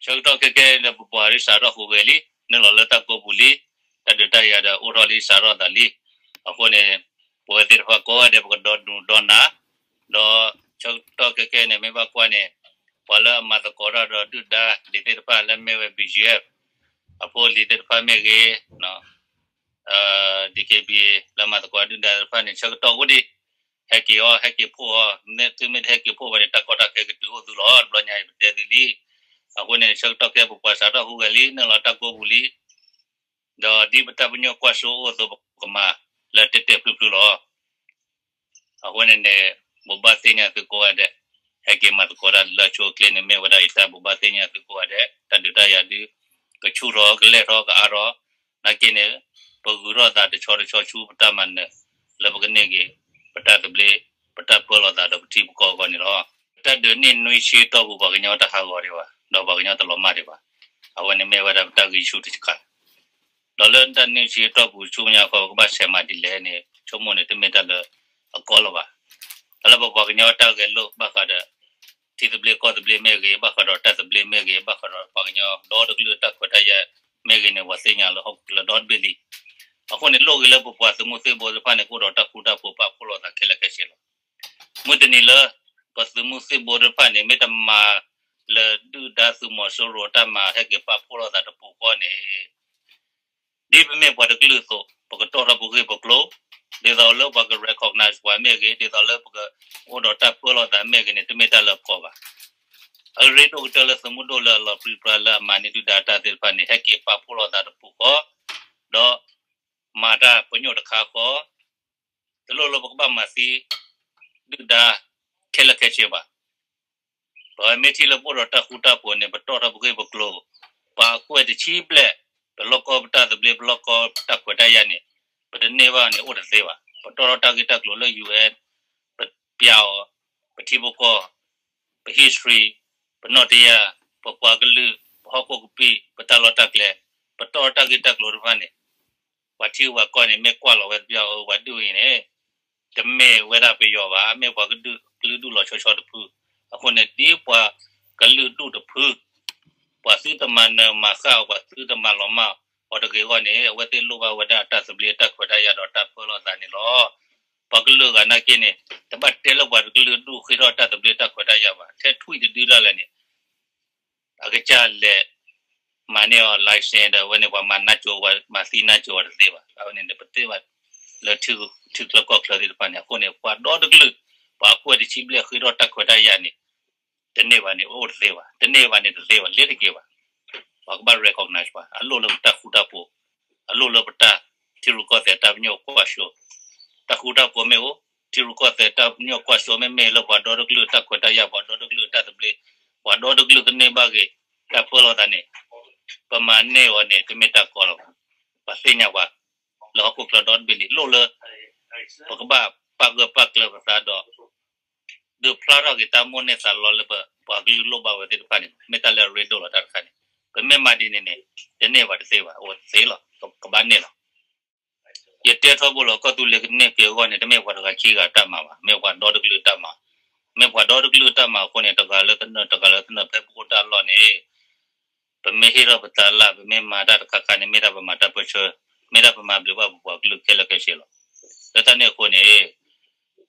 ဆၢကတီၢ်ခဲကဲလၢပပှၤဒ်စးထီၣ်ဟူးဂဲၤလံ, နုာ်လီၤလၢတၢ်ကိးပူၤလံ, တၢ်ဒုးတၢ်ယၤဒီးအိၣ်ထီၣ်လံစးထီၣ်သးလံ. အဃိန့ၣ် ပဝဲသ့ၣ်တဖၣ်ကိးဂၤဒဲး ပကဒီးနူၤဒီးနၤ, ဒီးဆၢကတီၢ်ခဲကဲန့ၣ် မ့ၢ်ဘၣ်ကွၢ်န့ၣ် ပှၤလၢအမၤသကိးတၢ်ဒီးဒုၣ်ဒါလံၤသ့ၣ်တဖၣ်လၢမ့ၢ်ဝဲ ဘီၣ်ကၠီၣ်အ့ၣ် အဖိလံၤသ့ၣ်တဖၣ်မ့ၢ်ဂ့ၤ ဒီး ဒံၣ်က့ဘံၣ် လၢမၤသကိးဒုၣ်ဒါသ့ၣ်တဖၣ်န့ၣ် ဆၢကတီၢ်အိၣ်ဒံး, ဟဲက့ၤအီၤ ဟဲက့ၤဖှိၣ်အီၤ, သုမ့ၢ်တဟဲက့ၤဖှိၣ်ဘၣ်န့ၣ် တၢ်ကီတၢ်ခဲကတုၤအိၣ်သုလီၤ. တဘျီညါအံၤပတဲသုလံ. အဃိန့ၣ် ဆၢကတီၢ်ခဲ ပပှၤစးထီၣ်ဟူးဂဲၤလံ, နုာ်လီၤတၢ်ကိးပူၤလံ, ဒီးဒ်ပတၢ်ပညိၣ်ကွၢ်စိအိၣ်အသိး ပကမၤလၢတဲာ်တဲာ်ဖျုးဖျုးလီၤ. အဃိန့ၣ်န့ၣ် ဘိးဘၣ်သ့ၣ်ညါသုကိးဂၤဒဲး, ဟဲက့ၤမၤသကိးတၢ်လၢအဆိအချ့န့ၣ် မ့ၢ်ဝဲဒၣ်ယတၢ်ဘိးဘၣ်သ့ၣ်ညါသုကိးဂၤဒဲး, တၢ်ဒုးတၢ်ယၤဒုး ကဆူၣ်ထီၣ်ကလဲၢ်ထီၣ်ကအါထီၣ်, နာ်က့န့ၣ် ပဂုၤထီၣ်သးတဆီတဆီဆူပတၢ်မၤနၢၤ လၢပကန့ၢ်က့ၤ ပတၢ်သဘျ့, ပတၢ်ပၢလီၤသးဒီးပထံပကီၢ်အဂီၢ်န့ၣ်လီၤ. တၢ်ဒုးနံၣ်နွံဆံအတီၢ်ပူၤ ပှၤကညီတဟးဂီၤဒံးဘၣ်, ဒီးပှၤကညီတလီၤမၢ်ဒံးဘၣ်. အဝဲန့ၣ်မ့ၢ်ဝဲဒၣ်ပတၢ်ဂံၢ်ဆူၣ်တခါ ဒီးလၢတၢ်နွံဆံအတီၢ်ပူၤဆူညါဃီ ပကဘၣ်ဆဲးမၤဒ်လဲၣ်န့ၣ် ဆိကမိၣ်န့ၣ် တမ့ၢ်တၢ်လၢအကီလၢၤဘၣ်. တၢ်လၢပပှၤကညီတၢ်ဂဲၤလိာ်ဘၣ်ဃးဒီး ထံသဘျ့ကီၢ်သဘျ့မ့ၢ်ဂ့ၤ, ဘၣ်ဃးဒီးတၢ်သဘျ့မ့ၢ်ဂ့ၤ, ဘၣ်ဃးဒီးပှၤကညီဒီတကလုာ်တၢ်ခွဲးတၢ်ယာ်မ့ၢ်ဂ့ၤန့ၣ် ပှၤသ့ၣ်ညါလၢဟီၣ်ခိၣ်ချၢဒီတဘ့ၣ်လံ. အဃိန့ၣ် လိၣ်ဂ့ၤလၢပပှၤသုးမုၢ်သံၣ်ဘိသ့ၣ်တဖၣ်န့ၣ် ကအိၣ်ဒီးတၢ်ဃူတၢ်ဖိးပာ်ဖှိၣ်လိာ်သးခဲလၢာ်ခဲဆ့လီၤ. မုၢ်တနံၤလၢ ပသုးမုၢ်သံၣ်ဘိသ့ၣ်တဖၣ်န့ၣ် မ့ၢ်တမၤလၢဒုၣ်ဒါသုးမီၤစိရိၤတၢ်မၤဟဲက့ၤပာ်ဖှိၣ်လိာ်သးတပူၤဃီန့ၣ် ဒ်ပမ့ၢ်ပှၤတကလုာ်အသိး ပကတီၢ်ထီၣ်ပဂ့ၢ်ပကျိၤ, ဒ်သိးလၢပှၤက recognize ပှၤမ့ၢ်ဂ့ၤ, ဒ်သိးလၢပကအိၣ်ဒီးတၢ်ပၢလီၤသးမ့ၢ်ဂ့ၤန့ၣ် တမ့ၢ်တၢ်လၢအကီဘၣ်. အရ့ဒိၣ်ကတၢၢ်လၢသုးမုၢ်ဒိၣ်လၢအလီၤပြံပြါလၢအမၤန့ၢ်ဒုၣ်ဒါတၢ်သ့ၣ်တဖၣ်န့ၣ် ဟဲက့ၤပာ်ဖှိၣ်လိာ်သးတပူၤဃီ, ဒီးမၤတၢ်ပညိၣ်တခါဃီ, တလိၣ်လၢပကဘၣ်မၤသံဒုၣ်ဒါခဲလၢာ်ခဲဆ့ဘၣ်. ပမ့ၢ်ထံၣ်လၢပအိၣ်ဒီးတၢ်ဃူတၢ်ဖိးန့ၣ် ပတီၢ်ထီၣ်ပဂ့ၢ်ပကျိၤ, ပှၤကွဲးတဆံဘျဲၣ်, ပလီၢ်ကီပတၢ်သဘျ့ ပလီၢ်ကီပတၢ်ခွဲးတၢ်ယာ်န့ၣ် ပတန့ၢ်ဘၣ်န့ၣ် အိၣ်တသ့ဘၣ်. ပတီၢ်ထီၣ်တၢ်ဂ့ၢ်တၢ်ကျိၤလၢ ယူၢ်အ့ၣ်, ပပျးအီၤ, ပထံပကီၢ်, ပ history, ပနီၢ်တယၢ်, ပပှၤကလုာ်, ပဟီၣ်ခိၣ်ကပံာ်, ပတၢ်လီၢ်တၢ်ကျဲ, ပတီၢ်ထီၣ်တၢ်ဂ့ၢ်တၢ်ကျိၤတဖၣ်န့ၣ် ပှၤထံပှၤကီၢ်န့ၣ် မ့ၢ်ကွၢ်လီၤဝဲတပျၢ်အၢ ပှၤဒုၣ်အံၤန့ၣ် တမ့ၢ်ဝဲဒၣ်ပယီၤဘၣ်, မ့ၢ်ပှၤကလုာ်ဒူၣ်လီၤဆီဆီတဖု. အဃိန့ၣ် ဒ်ပှၤကလုာ်ဒူၣ်တဖု, ပှၤသုတမၤနၢၤမၤဃၣ်အီၤ, ပှၤသုတမၤလီၤမၢ်အီၤတဂ့ၤအဂီၢ်န့ၣ် အဝဲသ့ၣ်လိၣ်ဘၣ်ဝဲဒၣ်တၢ်သဘျ့တၢ်ခွဲးတၢ်ယာ်ဒီးတၢ်ပၢလီၤသးန့ၣ်လီၤ. ပှၤကလုာ်ဂၤနာ်က့န့ၣ် တဘၣ်တဲလၢပှၤကလုာ်ဒူၣ်ဃ့ထီၣ်တၢ်သဘျ့တၢ်ခွဲးတၢ်ယာ်ဘၣ်, ထဲထွံၣ်တဒုဒၣ်လဲာ်န့ၣ် အကစၢ်လဲၤမၤန့ၢ်အီၤ license ဒီးအဝဲန့ၣ် ပှၤမၤနၢ်ကၠိဝဲ မၤသံနၢ်ကၠိဝဲတသ့ဘၣ်. အဝဲန့ၣ် ပသ့ဘၣ်လၢထံချၢကီၢ်ချၢသ့ၣ်တဖၣ်န့ၣ် အဃိန့ၣ် ပှၤဒီတကလုာ် ပှၤကွဲးတဆံဘျဲၣ်ဃ့ထီၣ်တၢ်ခွဲးတၢ်ယာ်န့ၣ် တန့ၢ်ဘၣ်န့ၣ် အိၣ်တသ့ဘၣ်, တန့ၢ်ဘၣ်န့ၣ်တသ့ဘၣ်, လ့ၤတက့ၤဘၣ်. ပှၤကဘၣ် recognize ပှၤ အလိၣ်လၢပတၢ်ဃူတၢ်ဖိး, အလိၣ်လၢပတၢ်ထံရူၢ်ကီၢ်သဲးတၢ်ပညိၣ်ကွၢ်စိ, တၢ်ဃူတၢ်ဖိးမ့ၢ်အိၣ်, ထံရူၢ်ကီၢ်သဲးတၢ်ပညိၣ်ကွၢ်စိမ့မ့ၢ်လၢပှၤဒီတကလုာ်တၢ်ခွဲးတၢ်ယာ်, ပှၤဒီတကလုာ်တၢ်သဘျ့, ပှၤဒီတကလုာ်ကန့ၢ်ဘၣ်ဂ့ၤ တၢ်ပၢလီၤသးန့ၣ် ပမၤန့ၢ်အီၤန့ၣ် တမ့ၢ်တၢ်ကီလၢၤဘၣ်. ပှၤသ့ၣ်ညါပှၤ လၢဟီၣ်ခိၣ်ချၢဒီတဘ့ၣ်လံ လိၣ်လၢ ပကဘၣ်ပာ်ဂၢၢ်ပာ်ကျၢၤပသးဒီး ဒုးဖျါထီၣ်က့ၤတၢ်မိၣ်န့ၢ်သးလီလၢပပှၤကလုာ်လိၣ်ဘၣ်ဝဲသ့ၣ်တဖၣ်န့ၣ် မ့ၢ်တၢ်လၢအရ့ဒိၣ်လီၤတၢ်တခါန့ၣ်. ပမ့ၢ်မၤဒ်န့ၣ်န့ၣ် တန့ၢ်ဘၣ်တသ့ဘၣ်, အိၣ်တသ့လီၤ, ကဘၣ်န့ၢ်လီၤ. ယတဲထီဘိလီၤ ကီၢ်သူလ့ၤကန့ၢ်က့ၤအဂီၢ်န့ၣ် တမ့ၢ်ပှၤတဂၤခံဂၤတၢ်မၤဘၣ်, မ့ၢ်ပှၤဒီတကလုာ်တၢ်မၤ, မ့ၢ်ပှၤဒီတကလုာ်တၢ်မၤအဃိန့ၣ် တဂၤလၢသနၢၣ် တဂၤလၢသနၢၣ် ဖဲပအိၣ်တၢ်အလီၢ်န့ၣ် ပမ့ၢ်ဟ့ၣ်ထီၣ်ပသးလၢ ပမ့ၢ်မၤတၢ်တခါခါန့ၣ် မ့ၢ်ဒၣ်ပမၤတၢ်ပၢဆှၢ, မ့ၢ်ဒၣ်ပမၤဘျုးဘၣ်ပပှၤကလုာ်ခဲလၢာ်ခဲဆ့လီၤ. လၢတၢ်န့ၣ်အဃိန့ၣ်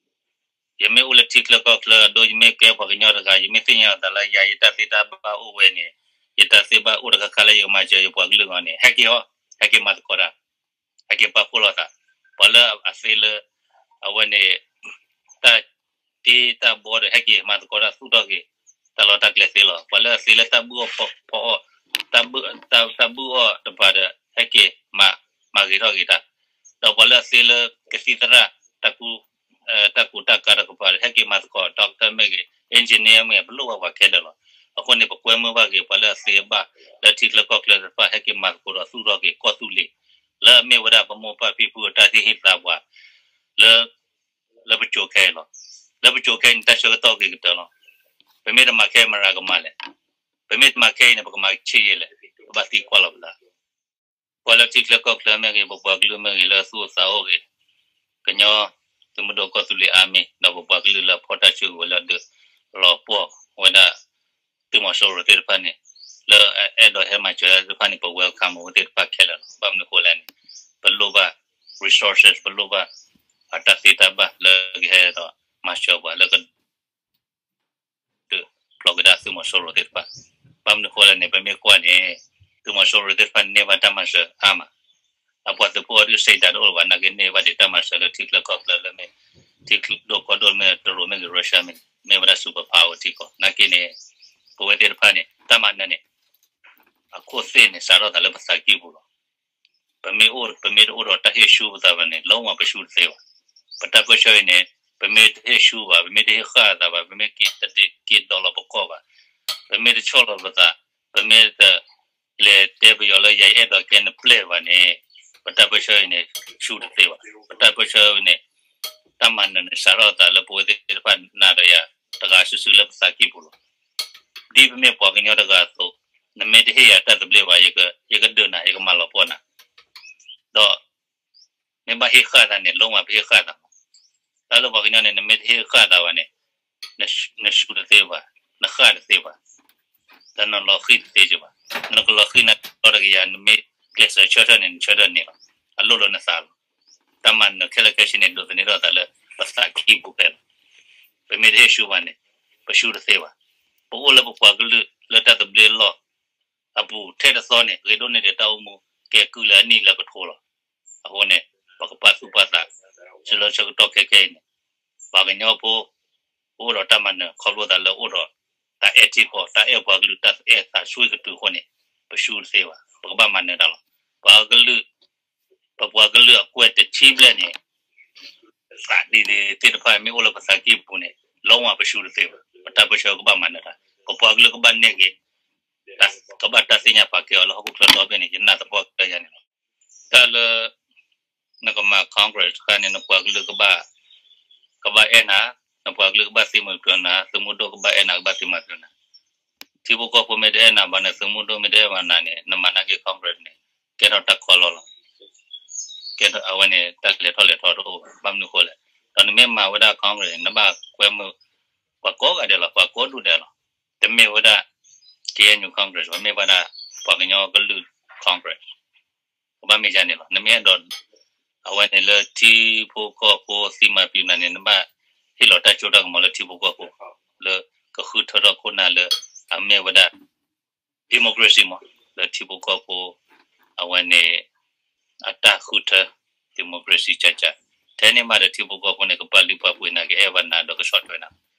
ယမ့ၢ်အိၣ်လၢထံချၢကီၢ်ချၢအဒိ ယမ့ၢ်ကဲပှၤကညီတဂၤ ယမ့ၢ်သ့ၣ်ညါအသးလၢယၤ ယတၢ်သ့တၢ်ဘၣ်အိၣ်ဝဲန့ၣ်, ယတၢ်သ့ဘၣ်အိၣ်တခါခါလၢယကမၤစၢၤယပှၤကလုာ်အဂီၢ်န့ၣ် ဟဲက့ၤအီၤ, ဟဲက့ၤမၤသကိးတၢ်, ဟဲက့ၤပာ်ဖှိၣ်လိာ်သး, ပှၤလၢအသ့လၢ အဝဲန့ၣ် တၢ်တ့တၢ်ဘီဒီး ဟဲက့ၤမၤသကိးတၢ်သူၣ်ထီၣ်က့ၤ တၢ်လီၢ်တၢ်ကျဲသ့လီၤ. ပှၤလၢအသ့လၢတၢ်ဘုၣ်အီၣ်ဖီအီၣ်, တၢ်ဘုၣ်အီၣ်တပၤဒီး ဟဲက့ၤမၤ မၤဂ့ၤထီၣ်က့ၤတၢ်, ဒီးပှၤလၢအသ့လၢကသံၣ်သရၣ် တၢ်ကူတၢ်ကၤတကပၤဒီး ဟဲက့ၤမၤသကိး doctor မ့ၢ်ဂ့ၤ engineer မ့ၢ်ဂ့ၤ ပလိၣ်ဘၣ်ပှၤခဲလၢာ်လီၤ. အဃိန့ၣ် ပကွဲမုာ်ဘၣ်က့ၤ ပှၤလၢအသ့ဘၣ်လၢထံချၢကီၢ်ချၢတဖၣ် ဟဲက့ၤမၤသကိးဒီးသူၣ်ထီၣ်က့ၤကီၢ်သူလ့ၤ လၢအမ့ၢ်ဝဲဒၣ်ပမိၢ်ပၢ်ဖံဖုအတၢ်ဟ့ၣ်ဟ့ၣ်သးပှၤ လၢ လၢပစိၤခဲအံၤလီၤ. လၢပစိၤခဲအံၤန့ၣ် တၢ်ဆၢကတီၢ်ဂ့ၤကတၢၢ်လီၤ. ပမ့ၢ်တမၤခဲအံၤ မတၤကမၤလဲၣ်. ပမ့ၢ်တမၤခဲအံၤန့ၣ် ပကမၤဆံးယဲလဲၣ်. ပဘၣ်သံကွၢ်လီၤပသး. ပှၤလၢထံချၢကီၢ်ချၢမ့ၢ်ဂ့ၤ, ပပှၤကလုာ်မ့ၢ်ဂ့ၤ လၢသူၣ်အိၣ်သးအိၣ်ဂ့ၤ, ကညီသုးမုၢ်ဒိၣ်ကီၢ်သူလ့ၤအါမံၤ ဒီးပပှၤကလုာ်လၢအဖီၣ်တၢ်စုကဝဲၤလၢအဒုးလီၤပှီၢ်ဝဲဒၣ် သုးမီၤစိရိၤသ့ၣ်တဖၣ်န့ၣ် လၢအဲၣ်ဒိးဟဲမၤစၢၤသ့ၣ်တဖၣ်န့ၣ် ပ welcome အဝဲသ့ၣ်တဖၣ်ခဲလၢာ်လီၤ. ဘၣ်မနုၤအဃိလဲၣ်န့ၣ် ပလိၣ်ဘၣ် resources ပလိၣ်ဘၣ် အတၢ်သ့တၢ်ဘၣ်လၢကဟဲဒီးမၤစၢၤပှၤလၢက ဒုးဖျိးကဒါသုးမီၤစိရိၤသ့ၣ်တဖၣ်. ဘၣ်မနုၤဃိလဲၣ်န့ၣ် ပမ့ၢ်ကွၢ်န့ၣ် သုးမီၤစိရိၤသ့ၣ်တဖၣ်န့ၢ်ဘၣ်တၢ်မၤစၢၤအါမး, အပှၤသုးဖိအီၤဒုးစံးတၢ်တအိၣ်လၢၤဘၣ်, နာ်က့န့ၢ်ဘၣ်ဒံးတၢ်မၤစၢၤလၢထံချၢကီၢ်ချၢလၢမ့ၢ် ထံဒိၣ်ကီၢ်ဒိၣ်မ့ၢ်တရူးမ့ၢ်ဂ့ၤ Russia မ့ၢ်ဂ့ၤ မ့ၢ်ဝဲဒၣ် super power ထံကီၢ်. နာ်က့န့ၣ် ပဝဲသ့ၣ်တဖၣ်န့ၣ် တၢ်မၤနၢၤန့ၣ် အခိၣ်သ့ၣ်န့ၣ် စးထီၣ်သးလၢပသးကံၢ်ပူၤလီၤ. ပမ့ၢ်အိၣ် ပမ့ၢ်တအိၣ်ဒီးတၢ်ဟ့ၣ်ဆူပသးဘၣ်န့ၣ် လုံးဝပဆူတသ့ဘၣ်. ပတၢ်ပၢဆှၢအံၤန့ၣ် ပမ့ၢ်တဟ့ၣ်ဆူဘၣ်, ပမ့ၢ်တဟ့ၣ်ဃာ်သးဘၣ်, ပမ့ၢ်က့ၤတဒုးက့ၤဒီးလီၤပကီၢ်ဘၣ်, ပမ့ၢ်တဆီၣ်လီၤပသး, ပမ့ၢ်တလဲၤတဲပယီၤလၢယၤယအဲၣ်ဒိးကဲနပျဲၢ်ဘၣ်န့ၣ် ပတၢ်ပၢဆှၢအံၤန့ၣ် ဆူတသ့ဘၣ်. ပတၢ်ပၢဆှၢအံၤန့ၣ် တၢ်မၤနၢၤန့ၣ် စးထီၣ်သးလၢပဝဲသ့ၣ်တဖၣ်နၤဒီးယၤတဂၤစုာ်စုာ်လၢပသးကံၢ်ပူၤလီၤ. ဒ်ပမ့ၢ်ပှၤကညီတဂၤအသိး, နမ့ၢ်တဟ့ၣ်ယၤတၢ်သဘျ့ဘၣ်, ယကဒုးနၤ, ယကမၤလီၤပှီၢ်နၤ, ဒီး မ့ၢ်ဘၣ်ဟ့ၣ်ဃာ်သးန့ၣ် လုံးဝပဟ့ၣ်ဃာ်သးမး. တၢ်လၢပှၤကညီန့ၣ် နမ့ၢ်တဟ့ၣ်ဃာ်သးဘၣ်န့ၣ် နဆူတသ့ဘၣ်, နဃာ်တသ့ဘၣ်, ဒီးနလီၤဃံၤတသ့ဘၣ်. နကလီၤဃံၤနၤလီၤတကယၤ, နမ့ၢ်ကျဲးစၢးဆၢထၢၣ်န့ၣ် နဆၢထၢၣ်န့ၣ်လီၤ. အလိၣ်လၢနသးလီၤ. တၢ်မၤနၢၤခဲလၢာ်ခဲဆ့န့ၣ် ဒိးသန့ၤထီၣ်သးလၢပသးကံၢ်ပူၤဖဲလီၤ. ပမ့ၢ်တဟ့ၣ်ဆူဘၣ်န့ၣ် ပဆူတသ့ဘၣ်. ပအိၣ်လၢပပှၤကလုာ်လၢတၢ်သဘျ့လီၢ်အပူၤထဲတသီန့ၣ် ဂ့ၤဒိၣ်န့ၢ်ဒံးတၢ်အိၣ်မူကဲကုၢ်လၢအနံၣ်လၢကထိလီၤ. အဃိန့ၣ် ပကပာ်သူၣ်ပာ်သး စၢလၢဆၢကတီၢ်ခဲခဲအံၤန့ၣ် ပှၤကညီဖိ ပအိၣ်ဒီးတၢ်မၤနၢၤ ခီဖျိသးလၢအိၣ်ဒီးတၢ်အဲၣ်ထံကီၢ်, တၢ်အဲၣ်ပှၤကလုာ်, တၢ်အဲၣ်သးဆူကတုၤအဃိန့ၣ် ပဆူတသ့ဘၣ်, ပကဘၣ်မၤနၢၤတၢ်လီၤ. ပှၤကလုာ်, ပပှၤကလုာ်အကွဲၢ်တထံဘျဲၣ်န့ၣ် သးဒ်န့ၣ်သ့ၣ်တဖၣ်မ့ၢ်အိၣ်လၢပသးကံၢ်ပူၤန့ၣ် လုံးဝပဆူတသ့ဘၣ်. ပတၢ်ပၢဆှၢကဘၣ်မၤနၢၤတၢ်, ပပှၤကလုာ်ကဘၣ်နဲၣ်ဂ့ၤ, ကဘၣ်တၢ်သ့ၣ်ညါပာ်ကဲအီၤလၢဟီၣ်ခိၣ်ချၢဒီဘ့ၣ်န့ၣ် ယနာ်သပှၢ်ကတၢၢ်ယၤန့ၣ်လီၤ. တၢ်လၢ နကမၤ Congress တခါန့ၣ် နပှၤကလုာ်ကဘၣ်, ကဘၣ်အဲၣ်နၤ, နပှၤကလုာ်ကဘၣ်သ့မၤပျီနၤ, သုးမုၢ်ဒိၣ်ကဘၣ်အဲၣ်နၤ ကဘၣ်သ့မၤပျီနၤ. ထံဖိကီၢ်ဖိမ့ၢ်တအဲၣ်နၤဘၣ်န့ၣ် သုးမုၢ်ဒိၣ်မ့ၢ်တအဲၣ်ဘၣ်နၤန့ၣ် နမၤနာ်က့ Congress န့ၣ် ကဲထီၣ်တၢ်ကီလီလီၤ. ကဲထီၣ်အဝဲန့ၣ် တၢ်လဲၤထီၣ်လဲၤထီတအိၣ်ဘၣ်. ဘၣ်မနုၤဃိလဲၣ်, ဒီးနမ့ၢ်မၤဝဲဒၣ် Congress န့ၣ် နဘၣ်ကွဲမုာ် ပှၤကိးဂၤဒဲးလီၤ, ပှၤကိးဒူၣ်ဒဲးလီၤ. တမ့ၢ်ဝဲဒၣ် K N U Congress ဘၣ်, မ့ၢ်ဝဲဒၣ် ပှၤကညီကလုာ် Congress ကဘၣ်မ့ၢ်ယၤန့ၣ်လီၤ. နမ့ၢ်အဲၣ်ဒိး အဝဲန့ၣ်လၢထံဖိကီၢ်ဖိသ့မၤပျီနၤန့ၣ် နဘၣ်ဟ့ၣ်လီၤတၢ်ကၠိတၢ်ကမီၤလၢထံဖိကီၢ်ဖိ လၢကဃုထၢထီၣ်ခိၣ်နၢ်လၢအမ့ၢ်ဝဲဒၣ် democracy မး, လၢထံဖိကီၢ်ဖိ အဝဲန့ၣ် အတၢ်ဃုထၢ democracy ကက, ထဲန့ၣ်မးဒီးထံဖိကီၢ်ဖိန့ၣ် ကပာ်လုၢ်ပာ်ပှ့ၤနၤ ကအဲၣ်ဘၣ်နၤဒီးကဆီၣ်ထွဲနၤ.